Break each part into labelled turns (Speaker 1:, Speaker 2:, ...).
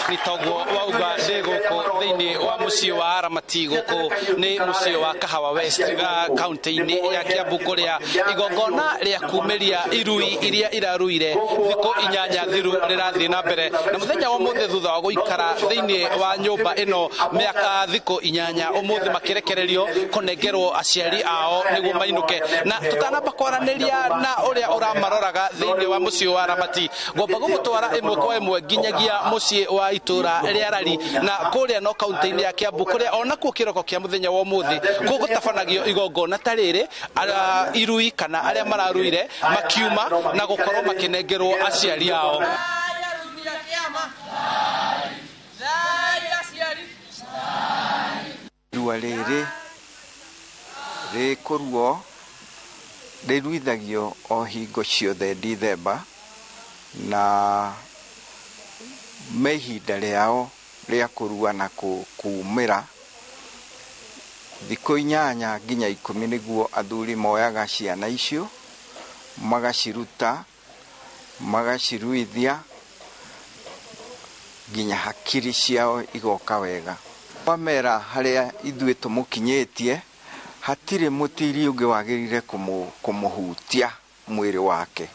Speaker 1: Nĩ toguo wauga, ndĩ gũkũ thĩinĩ wa mũciĩ wa Aramati. Gũkũ nĩ mũciĩ wa Kahawa West, kaunti-inĩ ya Kiambu, kũrĩa igongona rĩa kumĩria irui iria iraruire thikũ 8 thiru rĩrathiĩ na mbere. Na mũthenya wa ũmũthĩ, thutha wa gũikara thĩinĩ wa nyũmba ĩno mĩaka thikũ 8, ũmũthĩ makĩrekererio kũnengerwo aciari ao nĩguo mainũke. Na tũtanamba kwaranĩria na ũrĩa ũramaroraga thĩinĩ wa mũciĩ wa Aramati, ngwamba gũgũtwara ĩmwe kwa ĩmwe nginyagia mũciĩ wa itũra rĩa Rari, na kũrĩa no kaunti-inĩ ya Kiambu, kũrĩa onakuo kĩroko kĩa mũthenya wa ũmũthĩ gũgũtabanagio igongona ta rĩrĩ, irui kana arĩa mararuire makiuma na gũkorwo makĩnengerwo aciari ao.
Speaker 2: Irua rĩrĩ rĩkũruo rĩruithagio o hingo ciothe Dithemba, na me ihinda rĩao rĩa kũrua na kumĩra thikũ 8 nginya 10, nĩguo athuri moyaga ciana icio magaciruta, magaciruithia nginya hakiri ciao igoka wega. Wamera harĩa ithuĩ tũmũkinyĩtie, hatirĩ mũtiri ũngĩ wagĩrĩire kũmũhutia mwĩrĩ wake.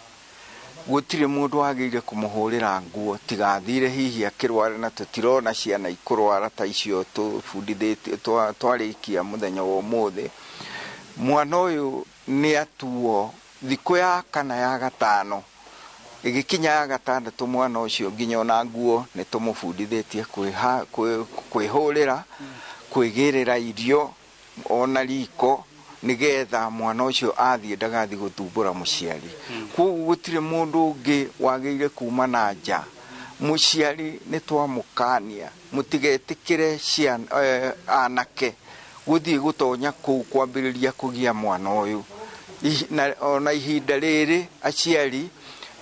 Speaker 2: Gũtirĩ mũndũ wagĩrĩire kũmũhũrĩra nguo tigathire hihi akĩrwara, na tũtirona ciana ikũrwara ta icio tũbundithĩtie twarĩkia mũthenya wa ũmũthĩ. Mwana ũyũ nĩ atuo thikũ ya kana ya gatano, ĩgĩkinya ya gatandatũ, mwana ũcio nginya ona nguo nĩ tũmũbundithĩtie kwĩhũrĩra, kwĩgĩrĩra irio ona riko, nĩgetha mwana ũcio athiĩ ndagathiĩ gũthumbũra mũciari. Koguo gũtirĩ mũndũ ũngĩ wagĩrĩire kuma na nja. Mũciari nĩ twamũkania mũtigetĩkĩre ciana anake gũthiĩ gũtonya kũu kwambĩrĩria kũgia mwana ũyũ. Na ona ihinda rĩrĩ aciari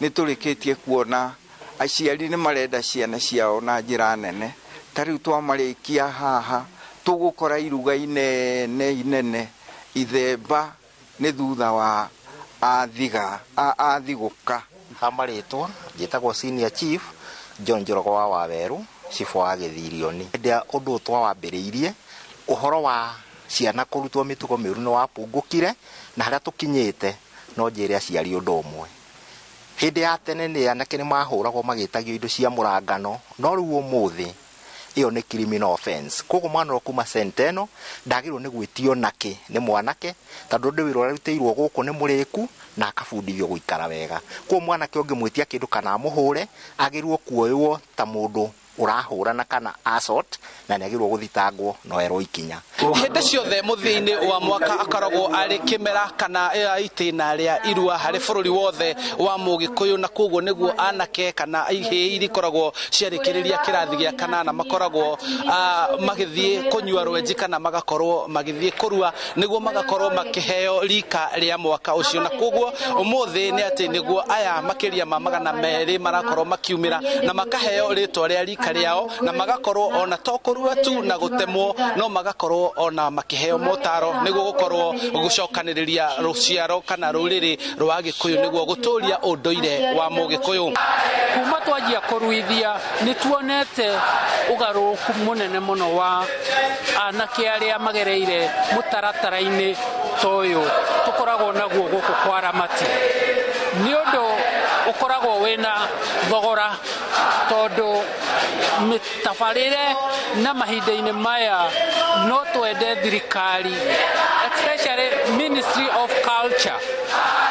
Speaker 2: nĩ tũrĩkĩtie kuona aciari nĩ marenda ciana ciao na njĩra nene. Ta rĩu twamarĩkia haha, tũgũkora iruga inene inene. Ithemba nĩ thutha wa athiga athigũka.
Speaker 3: Ha marĩtwa njĩtagwo Senior Chief John Njorogo wa Waweru, cibũ wa Gĩthirioni. Hĩndĩ ĩrĩa ũndũ ũyũ twawambĩrĩirie, ũhoro wa ciana kũrutwo mĩtugo mĩũru nĩ wapungũkire, na harĩa tũkinyĩte no njĩre aciari ũndũ ũmwe. Hĩndĩ ya tene nĩ anake nĩ mahũragwo magĩtagio indo cia mũrangano, no rĩu ũmũthĩ ĩyo nĩ criminal offense. Koguo mwana ũrĩa kuma center ĩno ndagĩrĩirwo nĩ gwĩtio nakĩ nĩ mwanake, tondũ ndĩ wĩra ũrarutĩirwo gũkũ nĩ mũrĩku na akabundithio gũikara wega. Koguo mwanake ũngĩmwĩtia kĩndũ kana amũhũre, agĩrĩirwo kuoywo ta mũndũ ũrahũrana kana assault, na nĩ agĩrĩirwo gũthitangwo na oerwo ikinya.
Speaker 1: Hĩndĩ ciothe mũthia-inĩ wa mwaka akoragwo arĩ kĩmera kana itĩna rĩa irua harĩ bũrũri wothe wa Mũgĩkũyũ, na koguo nĩguo anake kana ihĩĩ iria ikoragwo ciarĩkĩrĩria kĩrathi gĩa kanana makoragwo magĩthiĩ kũnyua rwenji kana magakorwo magĩthiĩ kũrua nĩguo magakorwo makĩheo rika rĩa mwaka ũcio. Na koguo ũmũthĩ nĩ atĩ nĩguo aya makĩria ma 200 marakorwo makiumĩra na makaheo rĩtwa rĩa rika rĩao, na magakorwo ona to kũrua tu na gũtemwo, no magakorwo ona makĩheo motaro nĩguo gũkorwo gũcokanĩrĩria rũciaro kana rũrĩrĩ rwa Gĩkũyũ nĩguo gũtũria ũndũire wa Mũgĩkũyũ.
Speaker 4: Kuma twanjia kũruithia nĩ tuonete ũgarũrũku mũnene mũno wa anake arĩa magereire mũtaratara-inĩ ta ũyũ tũkoragwo naguo gũkũ kwa Ramati. Nĩ ũndũ ũkoragwo wĩna thogora, tondũ mĩtabarĩre na mahinda-inĩ maya no twende thirikari, especially Ministry of Culture,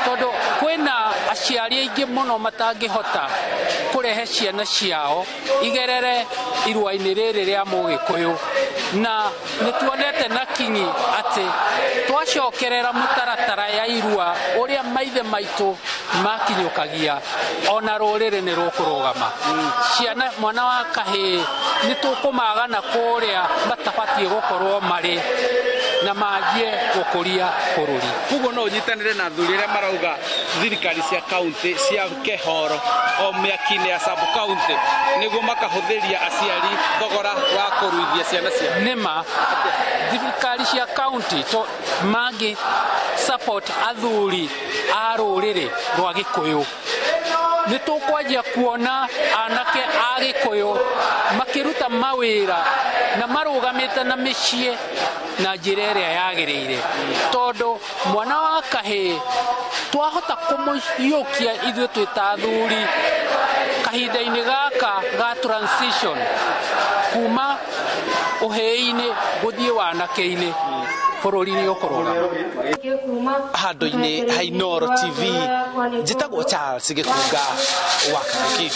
Speaker 4: tondũ kwĩna aciari aingĩ mũno matangĩhota kũrehe ciana ciao igerere irua-inĩ rĩrĩ rĩa Mũgĩkũyũ. Na nĩ tuonete na kinyi atĩ twacokerera mũtaratara ya irua ũrĩa maithe maitũ makinyũkagia, ona rũrĩrĩ nĩ rũkũrũgama. Ciana, mwana wa kahĩĩ nĩ tũkũmaga na kũrĩa matabatiĩ gũkorwo marĩ na manjie gũkũria bũrũri.
Speaker 1: Koguo no ũnyitanĩre na athuri arĩa marauga thirikari cia kaunti cia kehoro o mĩaki-inĩ ya sub county nĩguo makahũthĩria aciari thogora wa kũruithia ciana ciao?
Speaker 4: Nĩma thirikari cia kaunti to mangĩ support athuri a rũrĩrĩ rwa Gĩkũyũ. Nĩ tũkwanjia kuona anake a Gĩkũyũ makĩruta mawĩra na marũgamĩte na mĩciĩ na njĩra ĩrĩa yagĩrĩire, tondũ mwana wa kahĩĩ twahota kũmũhiũkia ithuĩ twĩ ta athuri kahinda-inĩ gaka ga transition kuma ũhĩĩ-inĩ gũthiĩ wanake-inĩ, bũrũri nĩ ũkũrũgama.
Speaker 1: Handũ-inĩ ha Inooro TV, njĩtagwo Charles Gĩkunga wa Kariuki.